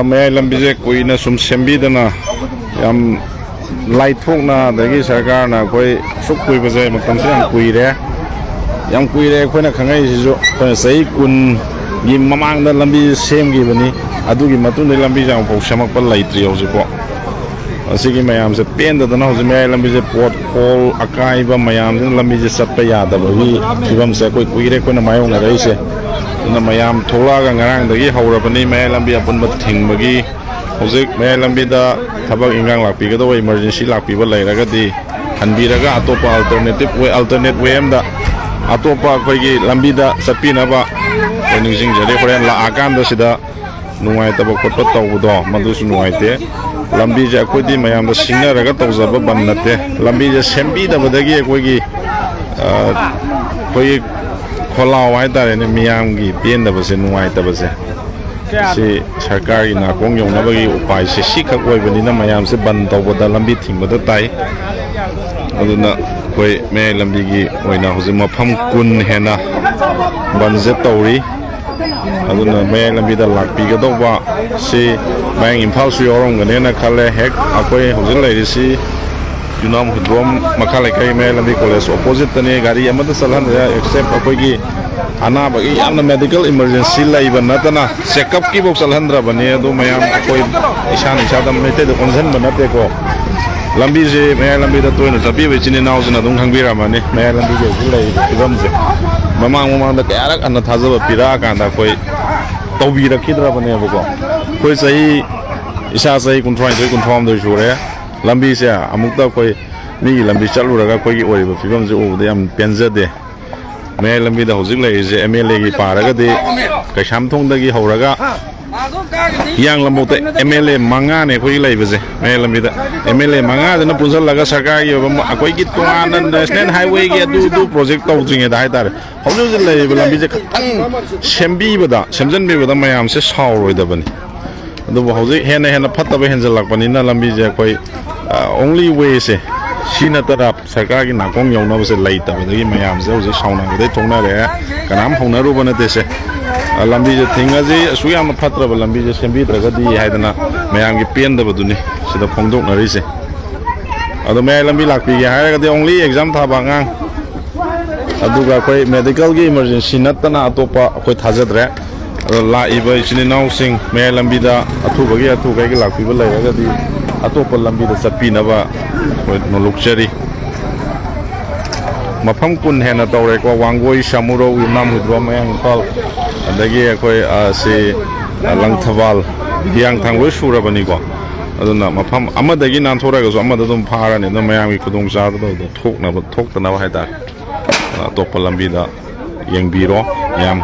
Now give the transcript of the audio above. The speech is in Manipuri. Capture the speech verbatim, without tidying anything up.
ꯃꯌꯥꯏ ꯂꯝꯕꯤꯁꯦ ꯀꯨꯏꯅ ꯁꯨꯝ ꯁꯦꯝꯕꯤꯗꯅ, ꯌꯥꯝ ꯂꯥꯏꯊꯣꯛꯅ, ꯑꯗꯒꯤ ꯁꯔꯀꯥꯔꯅ ꯑꯩꯈꯣꯏ ꯁꯨꯛ ꯀꯨꯏꯕꯁꯦ, ꯃꯇꯝꯁꯦ ꯌꯥꯝ ꯀꯨꯏꯔꯦ꯫ ꯌꯥꯝ ꯀꯨꯏꯔꯦ ꯑꯩꯈꯣꯏꯅ ꯈꯪꯉꯛꯏꯁꯤꯁꯨ꯫ ꯑꯩꯈꯣꯏꯅ ꯆꯍꯤ ꯀꯨꯟꯒꯤ ꯃꯃꯥꯡꯗ ꯂꯝꯕꯤ ꯁꯦꯝꯈꯤꯕꯅꯤ, ꯑꯗꯨꯒꯤ ꯃꯇꯨꯡꯗ ꯂꯝꯕꯤꯁꯦ ꯑꯃꯨꯛꯐꯥꯎ ꯁꯦꯝꯃꯛꯄ ꯂꯩꯇ꯭ꯔꯤ ꯍꯧꯖꯤꯛꯐꯥꯎ꯫ ꯑꯁꯤꯒꯤ ꯃꯌꯥꯝꯁꯦ ꯄꯦꯟꯗꯗꯅ ꯍꯧꯖꯤꯛ ꯃꯌꯥꯏ ꯂꯝꯕꯤꯁꯦ ꯄꯣꯠ ꯍꯣꯜ ꯑꯀꯥꯏꯕ ꯃꯌꯥꯝꯁꯤꯅ ꯂꯝꯕꯤꯁꯦ ꯆꯠꯄ ꯌꯥꯗꯕꯒꯤ ꯐꯤꯕꯝꯁꯦ ꯑꯩꯈꯣꯏ ꯀꯨꯏꯔꯦ ꯑꯩꯈꯣꯏꯅ ꯃꯥꯌꯣꯛꯅꯔꯛꯏꯁꯦ꯫ ꯑꯗꯨꯅ ꯃꯌꯥꯝ ꯊꯣꯛꯂꯛꯑꯒ ꯉꯔꯥꯡꯗꯒꯤ ꯍꯧꯔꯕꯅꯤ ꯃꯌꯥꯏ ꯂꯝꯕꯤ ꯑꯄꯨꯟꯕ ꯊꯤꯡꯕꯒꯤ꯫ ꯍꯧꯖꯤꯛ ꯃꯌꯥꯏ ꯂꯝꯕꯤꯗ ꯊꯕꯛ ꯏꯟꯈꯥꯡ ꯂꯥꯛꯄꯤꯒꯗꯧꯕ, ꯏꯃꯥꯔꯖꯦꯟꯁꯤ ꯂꯥꯛꯄꯤꯕ ꯂꯩꯔꯒꯗꯤ ꯍꯟꯕꯤꯔꯒ ꯑꯇꯣꯞꯄ ꯑꯜꯇꯔꯅꯦꯇꯤꯞ ꯋꯦ, ꯑꯜꯇꯔꯅꯦꯠ ꯋꯦ ꯑꯃꯗ, ꯑꯇꯣꯞꯄ ꯑꯩꯈꯣꯏꯒꯤ ꯂꯝꯕꯤꯗ ꯆꯠꯄꯤꯅꯕ ꯑꯩꯈꯣꯏ ꯅꯤꯡꯁꯤꯡꯖꯔꯤ꯫ ꯍꯣꯔꯦꯟ ꯂꯥꯛꯑꯀꯥꯟꯗ ꯁꯤꯗ ꯅꯨꯡꯉꯥꯏꯇꯕ ꯈꯣꯠꯄ ꯇꯧꯕꯗꯣ, ꯃꯗꯨꯁꯨ ꯅꯨꯡꯉꯥꯏꯇꯦ꯫ ꯂꯝꯕꯤꯁꯦ ꯑꯩꯈꯣꯏꯗꯤ ꯃꯌꯥꯝꯗ ꯁꯤꯡꯅꯔꯒ ꯇꯧꯖꯕ ꯕꯟ ꯅꯠꯇꯦ꯫ ꯂꯝꯕꯤꯁꯦ ꯁꯦꯝꯕꯤꯗꯕꯗꯒꯤ ꯑꯩꯈꯣꯏꯒꯤ, ꯑ, ꯑꯩꯈꯣꯏꯒꯤ ꯈꯣꯜꯂꯥꯎ ꯍꯥꯏꯇꯥꯔꯦꯅꯦ, ꯃꯤꯌꯥꯝꯒꯤ ꯄꯦꯟꯗꯕꯁꯦ, ꯅꯨꯡꯉꯥꯏꯇꯕꯁꯦ, ꯁꯤ ꯁꯔꯀꯥꯔꯒꯤ ꯅꯥꯀꯣꯡ ꯌꯧꯅꯕꯒꯤ ꯎꯄꯥꯏꯁꯦ ꯁꯤꯈꯛ ꯑꯣꯏꯕꯅꯤꯅ ꯃꯌꯥꯝꯁꯦ ꯕꯟ ꯇꯧꯕꯗ, ꯂꯝꯕꯤ ꯊꯤꯡꯕꯗ ꯇꯥꯏ꯫ ꯑꯗꯨꯅ ꯑꯩꯈꯣꯏ ꯃꯌꯥꯏ ꯂꯝꯕꯤꯒꯤ ꯑꯣꯏꯅ ꯍꯧꯖꯤꯛ ꯃꯐꯝ ꯀꯨꯟ ꯍꯦꯟꯅ ꯕꯟꯁꯦ ꯇꯧꯔꯤ꯫ ꯑꯗꯨꯅ ꯃꯌꯥꯏ ꯂꯝꯕꯤꯗ ꯂꯥꯛꯄꯤꯒꯗꯧꯕ ꯁꯤ ꯃꯌꯥꯡ ꯏꯝꯐꯥꯜꯁꯨ ꯌꯥꯎꯔꯝꯒꯅꯦꯅ ꯈꯜꯂꯦ꯫ ꯍꯦꯛ ꯑꯩꯈꯣꯏ ꯍꯧꯖꯤꯛ ꯂꯩꯔꯤꯁꯤ ꯌꯨꯅꯥꯝ ꯍꯨꯏꯗ꯭ꯔꯣꯝ ꯃꯈꯥ ꯂꯩꯀꯥꯏ ꯃꯌꯥꯏ ꯂꯝꯕꯤ ꯀꯣꯂꯦꯖ ꯑꯣꯄꯣꯖꯤꯠꯇꯅꯤ꯫ ꯒꯥꯔꯤ ꯑꯃꯠꯇ ꯆꯠꯍꯟꯗ꯭ꯔꯦ, ꯑꯦꯛꯁꯦꯞ ꯑꯩꯈꯣꯏꯒꯤ ꯑꯅꯥꯕꯒꯤ ꯌꯥꯝꯅ ꯃꯦꯗꯤꯀꯦꯜ ꯏꯃꯥꯔꯖꯦꯟꯁꯤ ꯂꯩꯕ ꯅꯠꯇꯅ ꯆꯦꯛꯀꯞꯀꯤꯐꯧ ꯆꯠꯍꯟꯗ꯭ꯔꯕꯅꯤ꯫ ꯑꯗꯨ ꯃꯌꯥꯝ ꯑꯩꯈꯣꯏ ꯏꯁꯥꯅ ꯏꯁꯥꯗ ꯃꯩꯇꯩꯗ ꯑꯣꯟꯁꯤꯟꯕ ꯅꯠꯇꯦꯀꯣ꯫ ꯂꯝꯕꯤꯁꯦ, ꯃꯌꯥꯏ ꯂꯝꯕꯤꯗ ꯇꯣꯏꯅ ꯆꯠꯄꯤꯕ ꯏꯆꯤꯟ ꯏꯅꯥꯎꯁꯤꯅ ꯑꯗꯨꯝ ꯈꯪꯕꯤꯔꯝꯃꯅꯤ ꯃꯌꯥꯏ ꯂꯝꯕꯤꯒꯤ ꯍꯧꯖꯤꯛ ꯂꯩꯔꯤꯕ ꯐꯤꯕꯝꯁꯦ꯫ ꯃꯃꯥꯡ ꯃꯃꯥꯡꯗ ꯀꯌꯥꯔꯛ ꯍꯟꯅ ꯊꯥꯖꯕ ꯄꯤꯔꯛꯑꯀꯥꯟꯗ ꯑꯩꯈꯣꯏ ꯇꯧꯕꯤꯔꯛꯈꯤꯗ꯭ꯔꯕꯅꯦꯕꯀꯣ꯫ ꯑꯩꯈꯣꯏ ꯆꯍꯤ, ꯏꯁꯥ ꯆꯍꯤ ꯀꯨꯟꯊ꯭ꯔꯥꯅꯤꯊꯣꯏ, ꯀꯨꯟꯊ꯭ꯔꯥꯍꯨꯝꯗꯣꯏ ꯁꯨꯔꯦ꯫ ꯂꯝꯕꯤꯁꯦ ꯑꯃꯨꯛꯇ ꯑꯩꯈꯣꯏ ꯃꯤꯒꯤ ꯂꯝꯕꯤ ꯆꯠꯂꯨꯔꯒ ꯑꯩꯈꯣꯏꯒꯤ ꯑꯣꯏꯔꯤꯕ ꯐꯤꯕꯝꯁꯦ ꯎꯕꯗ ꯌꯥꯝ ꯄꯦꯟꯖꯗꯦ꯫ ꯃꯌꯥꯏ ꯂꯝꯕꯤꯗ ꯍꯧꯖꯤꯛ ꯂꯩꯔꯤꯁꯦ ꯑꯦꯝ ꯑꯦꯜ ꯑꯦꯒꯤ ꯄꯥꯔꯒꯗꯤ ꯀꯩꯁꯥꯝꯊꯣꯡꯗꯒꯤ ꯍꯧꯔꯒ ꯍꯤꯌꯥꯡꯂꯝꯕꯧꯇ ꯑꯦꯝ ꯑꯦꯜ ꯑꯦ ꯃꯉꯥꯅꯦ ꯑꯩꯈꯣꯏꯒꯤ ꯂꯩꯕꯁꯦ꯫ ꯃꯌꯥꯏ ꯂꯝꯕꯤꯗ ꯑꯦꯝ ꯑꯦꯜ ꯑꯦ ꯃꯉꯥꯗꯨꯅ ꯄꯨꯟꯁꯤꯜꯂꯒ ꯁꯔꯀꯥꯔꯒꯤ ꯑꯣꯏꯕ ꯃ-, ꯑꯩꯈꯣꯏꯒꯤ ꯇꯣꯉꯥꯟꯅ ꯅꯦꯁꯅꯦꯜ ꯍꯥꯏꯋꯦꯒꯤ ꯑꯗꯨ ꯑꯗꯨ ꯄ꯭ꯔꯣꯖꯦꯛ ꯇꯧꯗ꯭ꯔꯤꯉꯩꯗ ꯍꯥꯏꯇꯥꯔꯦ, ꯍꯧꯖꯤꯛ ꯍꯧꯖꯤꯛ ꯂꯩꯔꯤꯕ ꯂꯝꯕꯤꯁꯦ ꯈꯤꯇꯪ ꯁꯦꯝꯕꯤꯕꯗ, ꯁꯦꯝꯖꯤꯟꯕꯤꯕꯗ ꯃꯌꯥꯝꯁꯦ ꯁꯥꯎꯔꯣꯏꯗꯕꯅꯤ꯫ ꯑꯗꯨꯕꯨ ꯍꯧꯖꯤꯛ ꯍꯦꯟꯅ ꯍꯦꯟꯅ ꯐꯠꯇꯕ ꯍꯦꯟꯖꯜꯂꯛꯄꯅꯤꯅ ꯂꯝꯕꯤꯁꯦ ꯑꯩꯈꯣꯏ, ꯑ, ꯑꯣꯡꯂꯤ ꯋꯦꯁꯦ, ꯁꯤ ꯅꯠꯇꯅ ꯁꯔꯀꯥꯔꯒꯤ ꯅꯥꯀꯣꯡ ꯌꯧꯅꯕꯁꯦ ꯂꯩꯇꯕꯗꯒꯤ ꯃꯌꯥꯝꯁꯦ ꯍꯧꯖꯤꯛ ꯁꯥꯎꯅꯕꯗꯩ ꯊꯣꯛꯅꯔꯦ꯫ ꯀꯅꯥꯝ ꯍꯧꯅꯔꯨꯕ ꯅꯠꯇꯦ ꯁꯦ꯫ ꯑ, ꯂꯝꯕꯤꯁꯦ ꯊꯤꯡꯉꯁꯤ, ꯑꯁꯨꯛ ꯌꯥꯝꯅ ꯐꯠꯇ꯭ꯔꯕ ꯂꯝꯕꯤꯁꯦ ꯁꯦꯝꯕꯤꯗ꯭ꯔꯒꯗꯤ ꯍꯥꯏꯗꯅ ꯃꯌꯥꯝꯒꯤ ꯄꯦꯟꯗꯕꯗꯨꯅꯤ ꯁꯤꯗ ꯐꯣꯡꯗꯣꯛꯅꯔꯤꯁꯦ꯫ ꯑꯗꯣ ꯃꯌꯥꯏ ꯂꯝꯕꯤ ꯂꯥꯛꯄꯤꯒꯦ ꯍꯥꯏꯔꯒꯗꯤ only exam ꯊꯥꯕ ꯑꯉꯥꯡ, ꯑꯗꯨꯒ ꯑꯩꯈꯣꯏ ꯃꯦꯗꯤꯀꯦꯜꯒꯤ ꯏꯃꯥꯔꯖꯦꯟꯁꯤ ꯅꯠꯇꯅ ꯑꯇꯣꯞꯄ ꯑꯩꯈꯣꯏ ꯊꯥꯖꯗ꯭ꯔꯦ꯫ ꯑꯗꯣ ꯂꯥꯛꯏꯕ ꯏꯆꯤꯟ ꯏꯅꯥꯎꯁꯤꯡ ꯃꯌꯥꯏ ꯂꯝꯕꯤꯗ ꯑꯊꯨꯕꯒꯤ ꯑꯊꯨ ꯀꯩꯒꯤ ꯂꯥꯛꯄꯤꯕ ꯂꯩꯔꯒꯗꯤ ꯑꯇꯣꯞꯄ ꯂꯝꯕꯤꯗ ꯆꯠꯄꯤꯅꯕ ꯑꯩꯈꯣꯏ ꯅꯣꯂꯨꯛꯆꯔꯤ꯫ ꯃꯐꯝ ꯀꯨꯟ ꯍꯦꯟꯅ ꯇꯧꯔꯦꯀꯣ, ꯋꯥꯡꯒꯣꯏ, ꯁꯥꯃꯨꯔꯧ, ꯌꯨꯝꯅꯥꯝ, ꯍꯨꯏꯗ꯭ꯔꯣꯝ, ꯃꯌꯥꯡ ꯏꯝꯐꯥꯜ, ꯑꯗꯒꯤ ꯑꯩꯈꯣꯏ, ꯑ, ꯁꯤ, ꯑ, ꯂꯪꯊꯕꯥꯜ, ꯍꯤꯌꯥꯡꯊꯥꯡ ꯂꯣꯏ ꯁꯨꯔꯕꯅꯤꯀꯣ꯫ ꯑꯗꯨꯅ ꯃꯐꯝ ꯑꯃꯗꯒꯤ ꯅꯥꯟꯊꯣꯔꯛꯑꯒꯁꯨ ꯑꯃꯗ ꯑꯗꯨꯝ ꯐꯥꯔꯅꯤ꯫ ꯑꯗꯨꯅ ꯃꯌꯥꯝꯒꯤ ꯈꯨꯗꯣꯡꯆꯥꯗꯕꯗꯣ ꯊꯣꯛꯅꯕ, ꯊꯣꯛꯇꯅꯕ ꯍꯥꯏꯇꯥꯔꯦ꯫ ꯑꯇꯣꯞꯄ ꯂꯝꯕꯤꯗ ꯌꯦꯡꯕꯤꯔꯣ ꯃꯌꯥꯝ꯫